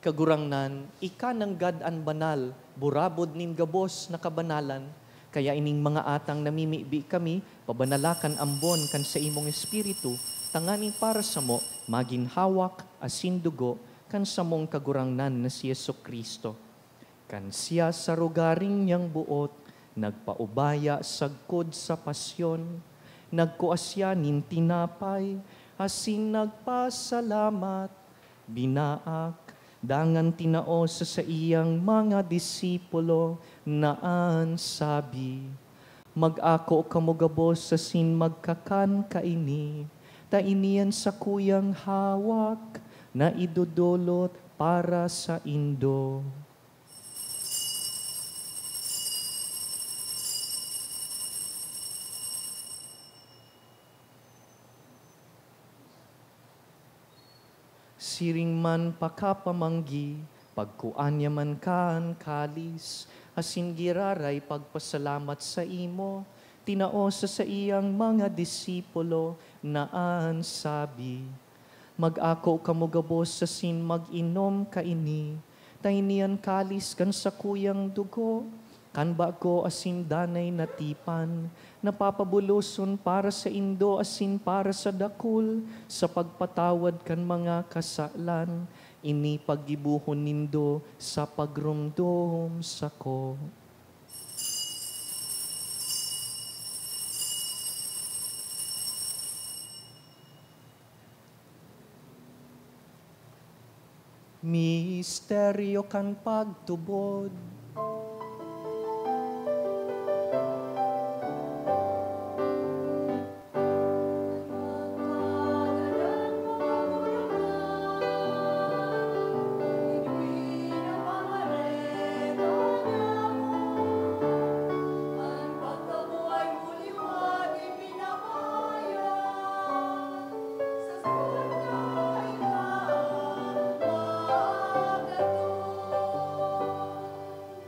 Kagurangnan, ika nanggad an banal, burabod nin gabos na kabanalan, kaya ining mga atang namimibi kami, pabanala kan ambon kan saimong Espiritu, tanganing para samo magin hawak asin dugo kan samong Kagurangnan na si Jesu-Cristo. Kan siya sa rogaring niyang boot nagpaubaya sagkod sa pasyon, nagkua siya nin tinapay asin nagpasalamat, binaak, dangan tinao sa saiyang mga disipulo na an sabi, "Mag-ako kamo gabos asin magkakan kaini, ta ini an sakuyang hawak na idodolot para saindo." Siring man pakapamanggi, pagkua niya man kan kalis, asin giraray pagpasalamat saimo, tinao sa saiyang mga disipulo na an sabi, "Mag-ako kamo gabos asin mag-inom kaini, ta ini an kalis kan sakuyang dugo, kan bago asin danay na tipan, na papabuloson para saindo asin para sa dakul sa pagpatawad kan mga kasalan. Ini paggibohon nindo sa pagromdom sako." Misteryo kan pagtubod.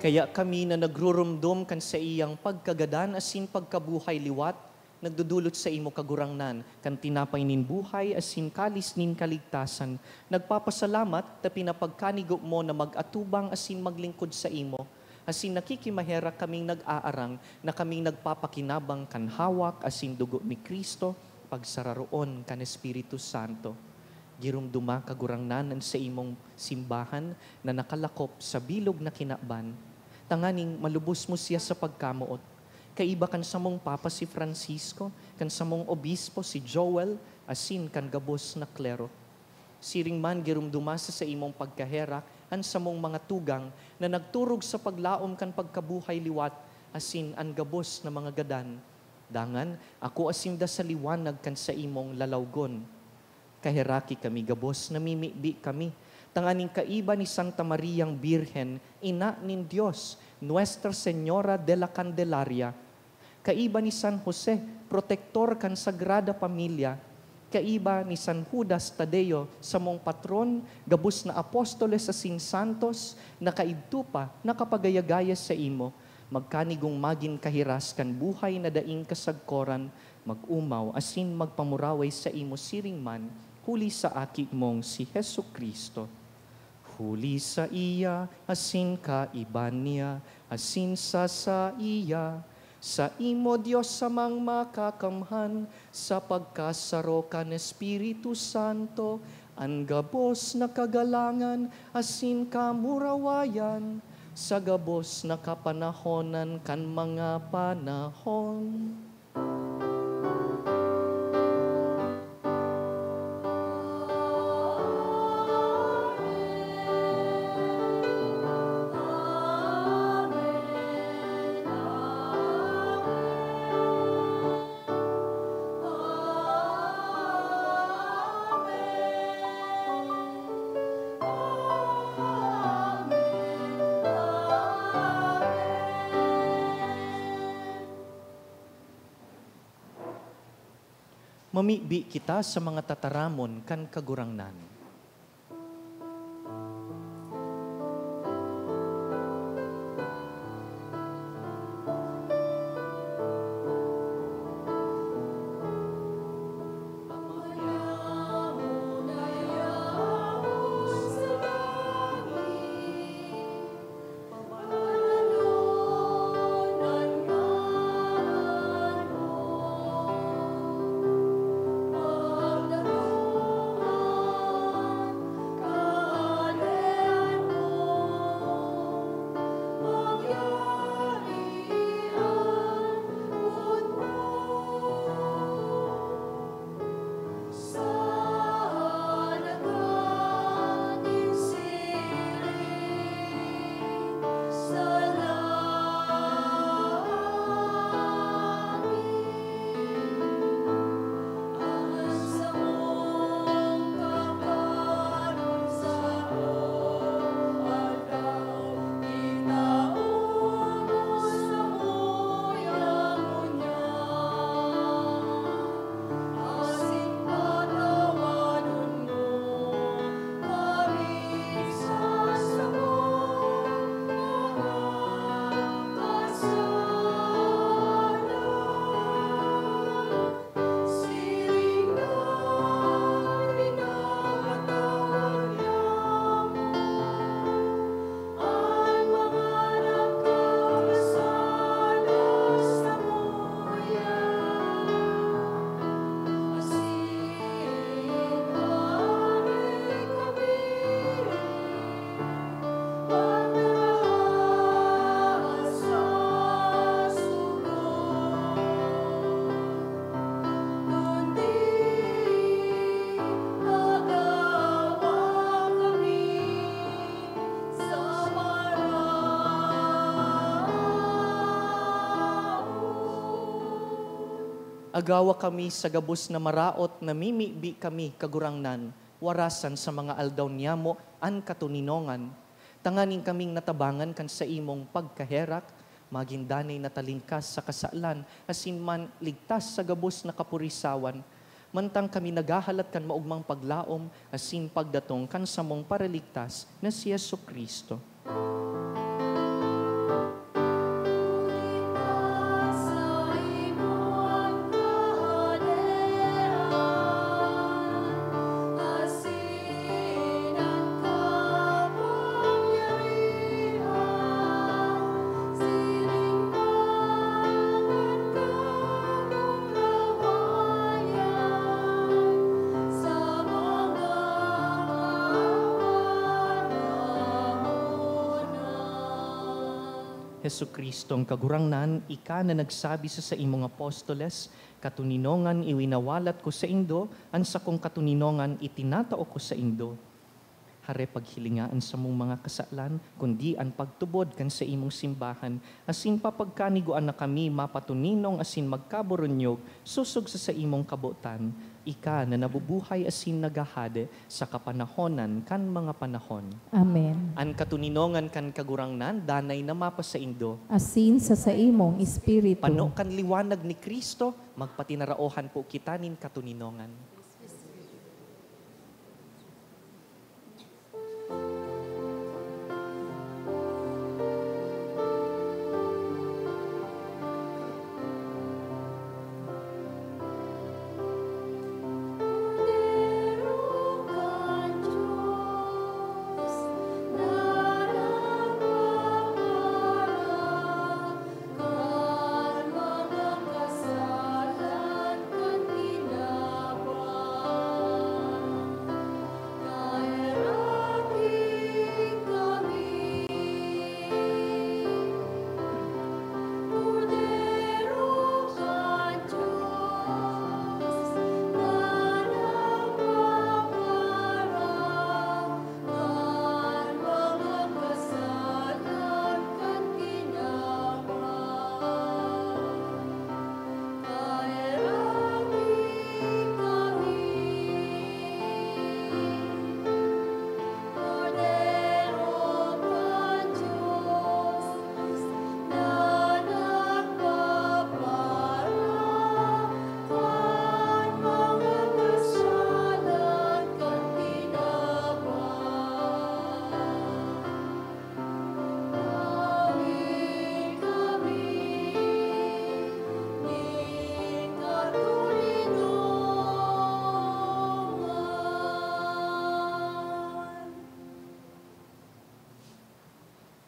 Kaya kami na nagrurumdom kan saiyang pagkagadan asin pagkabuhay liwat, nagdodolot saimo, Kagurangnan, kan tinapay nin buhay asin kalis nin kaligtasan. Nagpapasalamat ta pinapagkanigo mo na mag-atubang asin maglingkod saimo, asin nakikimaherak kaming nag-aarang na kaming nagpapakinabang kan hawak asin dugo ni Cristo, pagsararoon kan Espiritu Santo. Giromdoma, Kagurangnan, an saimong simbahan na nakalakop sa bilog na kinaban, tanganing malubos mo siya sa pagkamoot. Kaiba kan samong Papa si Francisco, kan samong Obispo si Joel, asin kan gabos na klero. Siring man, giromdoma sa saimong pagkaherak an samong mga tugang na nagturog sa paglaom kan pagkabuhay liwat asin an gabos na mga gadan. Dangan, akoa sinda sa liwanag kan saimong lalawgon. Kaheraki kami gabos, namimibi kami, tanganing kaiba ni Santa Mariang Birhen, ina nin Dios, Nuestra Señora de la Candelaria, kaiba ni San Jose, protektor kan Sagrada Pamilya, kaiba ni San Judas Tadeo, samong patron, gabos na apostoles asin santos, na kaidto pa nakapagayagaya saimo, magkanigong magin kahiras kan buhay na daing kasagkoran, mag-omaw asin magpamuraway saimo siring man, huli sa Aki mong si Jesu-Cristo. Huli saiya, asin kaiba niya, asin sa saiya, saimo, Dios Amang Makakamhan, sa pagkasaro kan Espiritu Santo, an gabos na kagalangan asin kamurawayan, sa gabos na kapanahonan kan mga panahon. Mamibi kita sa mga tataramon kan Kagurangnan. Agawa kami sa gabos na maraot, namimibi kami, Kagurangnan, warasan sa mga aldaw niyamo an katoninongan, tanganing kaming natabangan kan saimong pagkaherak, magin danay na talingkas sa kasalan, asin man ligtas sa gabos na kapurisawan, mantang kami naghahalat kan maogmang paglaom asin pagdatong kan samong Paraligtas na si Jesu-Cristo. Jesu-Cristong Kagurangnan, ika na nagsabi sa saimong apostoles, "Katoninongan iwinawalat ko saindo, an sakong katoninongan itinatao ko saindo." Hare paghilinga an samong mga kasalan, kundi an pagtubod kan saimong simbahan, asin papagkanigoan na kami mapatoninong asin magkaburunyog sosog sa saimong kabotan, ika na nabubuhay asin naghahade sa kapanahonan kan mga panahon. Amen. An katoninongan kan Kagurangnan danay na mapasaindo. Asin sa saimong espiritu. Pano kan liwanag ni Cristo, magpatinaraohan po kita nin katoninongan.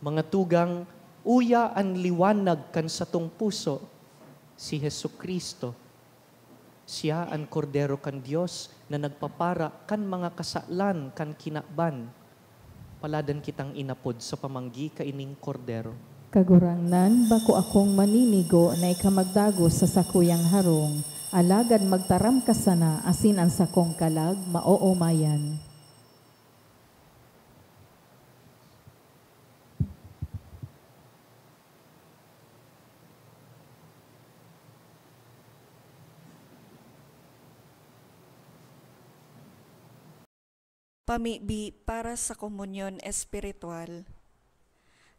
Mga tugang, uya an liwanag kan satong puso, si Jesu-Cristo. Siya an Kordero kan Dios na nagpapara kan mga kasalan kan kinaban. Paladan kitang inapod sa pamanggi kaining Kordero. Kagurangnan, bako akong maninigo na ika magdagos sa sakuyang harong, alagad magtaram ka sana asin an sakong kalag maoomayan. Pamibi para sa komunyon espiritual.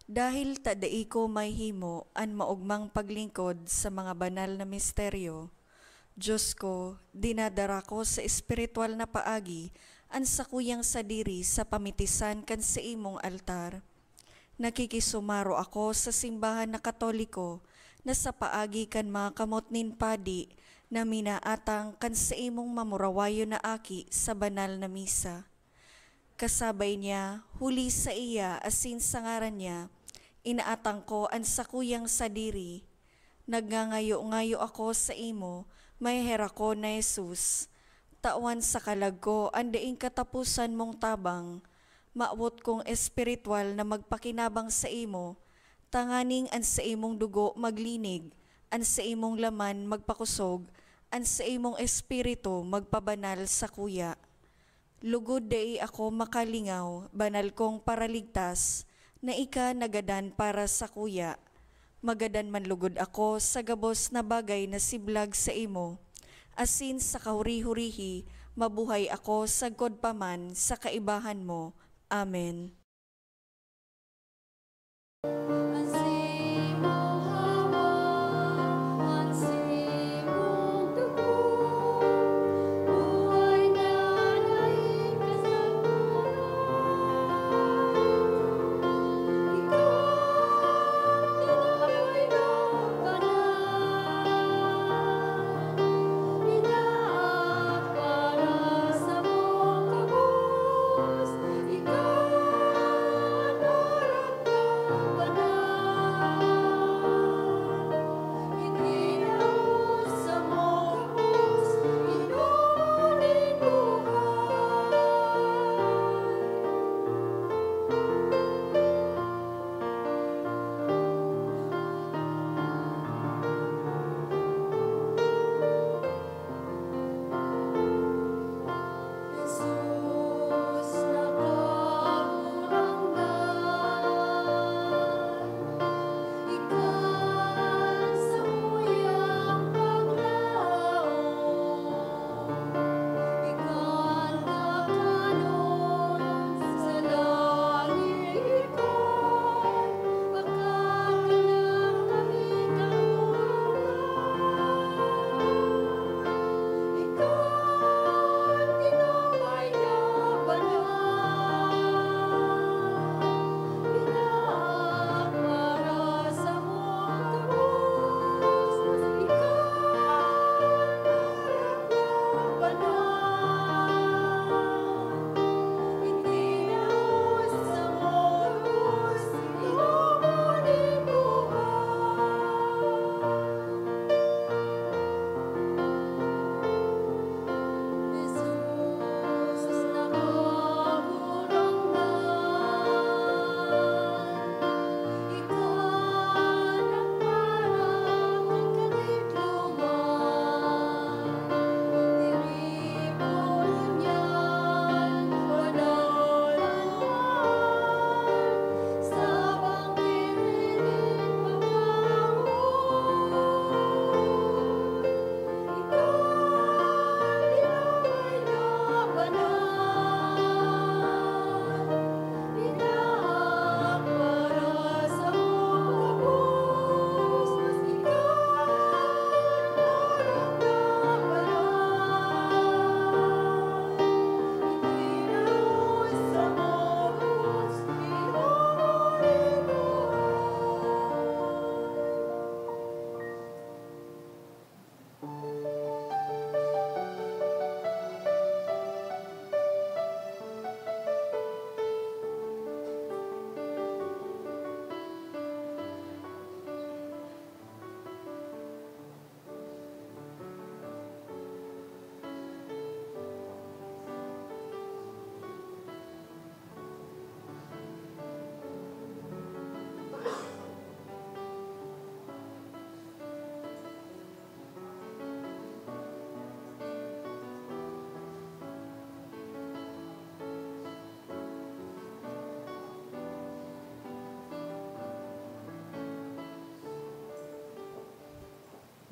Dahil ta dai ko mahihimo an maogmang paglingkod sa mga banal na misteryo, Diyos ko, dinadara ko sa espiritual na paagi an sakuyang sadiri sa pamitisan kan saimong altar. Nakikisumaro ako sa simbahan na Katoliko na sa paagi kan mga kamot nin padi na minaatang kan saimong mamurawayon na aki sa banal na misa. Kasabay niya, huli saiya asin sa ngaran niya, inaatang ko an sakuyang sadiri. Nagngangayo-ngayo ako saimo, maheherakon na Jesus. Tawan sa kalag ko an daing kataposan mong tabang. Mawot kong espiritual na magpakinabang saimo, tanganing an saimong dugo maglinig, an saimong laman magpakosog, an saimong espiritu magpabanal sakuya. Lugod dai ako makalingaw, banal kong Paraligtas, na ika nagadan para sakuya. Magadan man lugod ako sa gabos na bagay na siblag saimo, asin sa kahuri-hurihi mabuhay ako sagkod pa man sa kaibahan mo. Amen.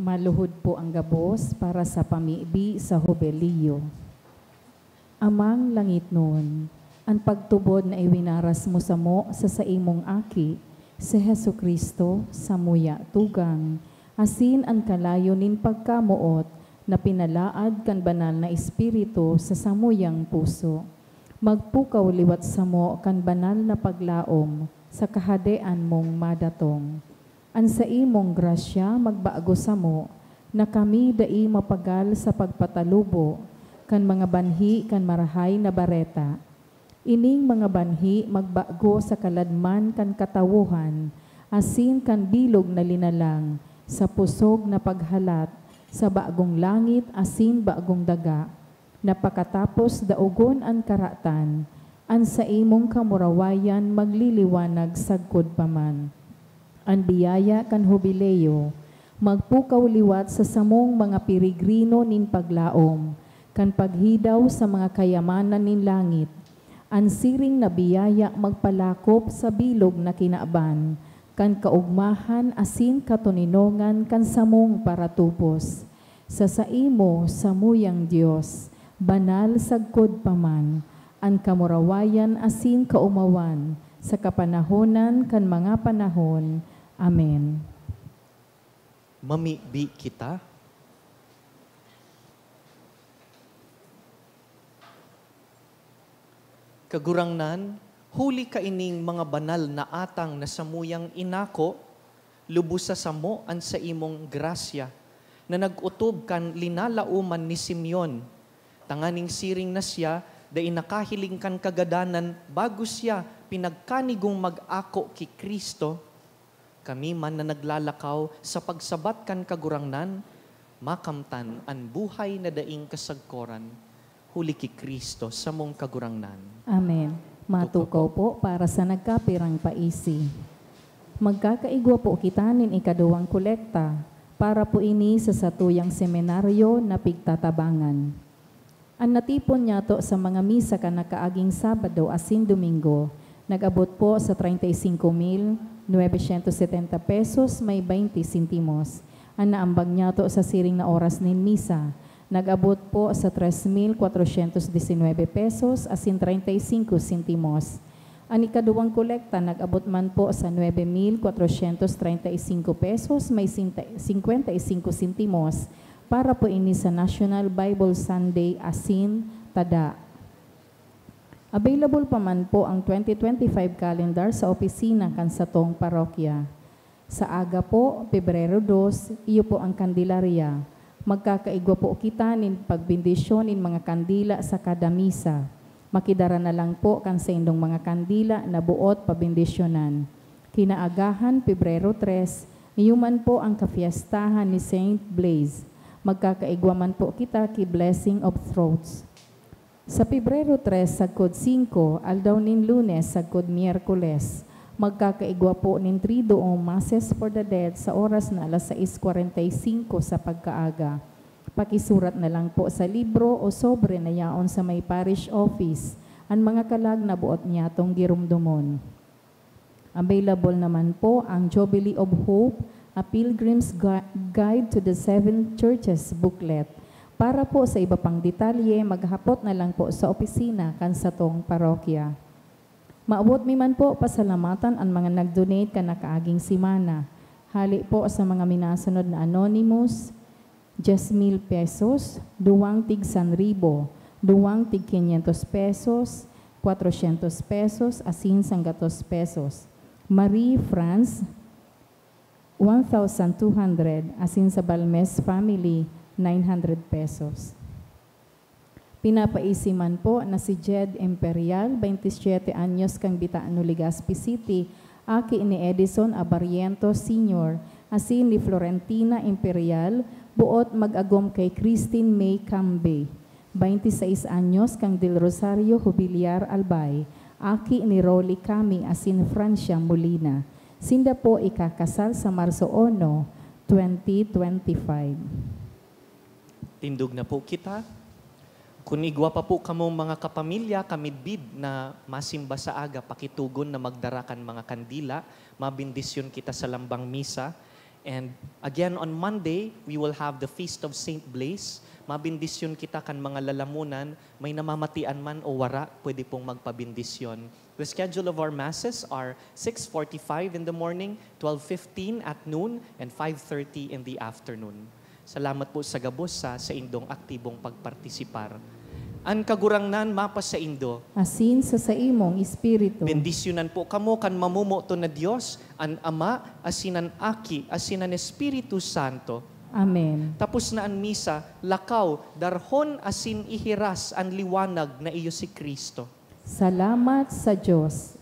Maluhod po ang gabos para sa pamibi sa Hubelyo. Amang langitnon, an pagtubod na iwinaras mo samo sa saimong Aki, si Jesu-Cristo, samuya tugang, asin an kalayo nin pagkamoot na pinalaad kan Banal na Espiritu sa samuyang puso, magpukaw liwat samo kan banal na paglaom sa Kahadean mong madatong. An saimong grasya magbago samo, na kami dai mapagal sa pagpatalubo kan mga banhi kan Marahay na Bareta. Ining mga banhi magbago sa kaladman kan katawohan asin kan bilog na linalang, sa pusog na paghalat sa bagong langit asin bagong daga, na pakatapos daogon an karatan, an saimong kamurawayan magliliwanag sagkod pa man. An biyaya kan Hubileo magpukaw liwat sa samong mga peregrino nin paglaom kan paghidaw sa mga kayamanan nin langit. An siring na biyaya magpalakop sa bilog na kinaban kan kaogmahan asin katoninongan kan samong paratubos. Sa saimo, samuyang Dios, banal sagkod pa man, an kamurawayan asin kaomawan sa kapanahonan kan mga panahon. Amen. Mamibi kita. Kagurangnan, huli kaining mga banal na atang na samuyang inako, lubos sa samo an saimong grasya, na nag-otob kan linalaoman ni Simeon, tanganing siring na siya dai nakahiling kan kagadanan bago siya pinagkanigong mag-ako ki Cristo. Kami man na naglalakaw sa pagsabat kan Kagurangnan, makamtan an buhay na daing kasagkoran, huli ki Cristo, samong Kagurangnan. Amen. Matukaw po para sa nagkapirang paisi. Magkakaigwa po kita nin ikaduwang kolekta para po ini sa satuyang seminaryo na pigtatabangan. An natipon niyato sa mga misa kan nakaaging Sabado asin Domingo nag-abot po sa treinta y cinco mil novecientos setenta pesos may baynte sentimos. An naambag niyato sa siring na oras nin misa nag-abot po sa tres mil cuatrocientos diecinuebe pesos asin treinta y cinco sentimos. An ikaduwang kolekta nag-abot man po sa nuebe mil cuatrocientos treinta y cinco pesos may sinta-, cincuenta y cinco sentimos para po ini sa National Bible Sunday asin tada. Available pa man po ang twenty twenty-five calendar sa opisina kan satong parokya. Sa aga po, Pebrero dos, iyo po ang Kandelarya. Magkakaigwa po kita nin pagbendisyon nin mga kandila sa kada misa. Makidara na lang po kan saindong mga kandila na boot pabendisyonan. Kinaagahan, Pebrero tres, iyo man po ang kafiestahan ni Saint Blaise. Magkakaigwa man po kita ki Blessing of Throats. Sa Pebrero tres sagkod singko, aldaw nin Lunes sagkod Miyerkules, magkakaigwa po nin Triduum Masses for the Dead sa oras na alas sais kwarenta y singko sa pagkaaga. Pakisurat na lang po sa libro o sobre na yaon sa may parish office an mga kalag na boot niyatong giromdomon. Available naman po ang Jubilee of Hope, A Pilgrim's Gui-, Guide to the Seven Churches booklet. Para po sa iba pang detalye, maghapot na lang po sa opisina kan satong parokya. Maabot mi man po pasalamatan an mga nag-donate kan nakaaging semana. Hale po sa mga minasunod na anonymous, dies mil pesos, duwang tig san ribo, duwang tig quinientos pesos, cuatrocientos pesos, asin sanggatos pesos. Marie France, one thousand two hundred, asin sa Balmes family, nine hundred pesos. Pinapaisi man po na si Jed Imperial, baynte siyete anyos, kan Bitano, Legazpi City, aki ni Edison Abarrientos Senior, asin ni Florentina Imperial, boot mag-agom kay Christine May Cambe, baynte sais anyos, kan Del Rosario Jubiliar, Albay, aki ni Rolly Cami asin Francia Molina. Sinda po ikakasal sa Marso uno, twenty twenty-five. Tindog na po kita. Kun igwa pa po kamong mga kapamilya, kamidbid na masimba sa aga, pakitogon na magdara kan mga kandila, mabendisyon kita sa lambang misa. And again, on Monday, we will have the Feast of Saint Blaise. Mabindisyon kita kan mga lalamunan, may namamatian man o wara, pwede pong magpabindisyon. The schedule of our masses are six forty-five in the morning, twelve fifteen at noon, and five thirty in the afternoon. Salamat po sa gabos sa saindong aktibong pagpartisipar. An Kagurangnan mapasaindo. Asin sa saimong espiritu. Bendisyonan po kamo kan mamomoton na Dios, an Ama, asin an Aki, asin an Espiritu Santo. Amen. Tapos na an misa, lakaw, darhon asin ihiras an liwanag na iyo si Kristo. Salamat sa Diyos.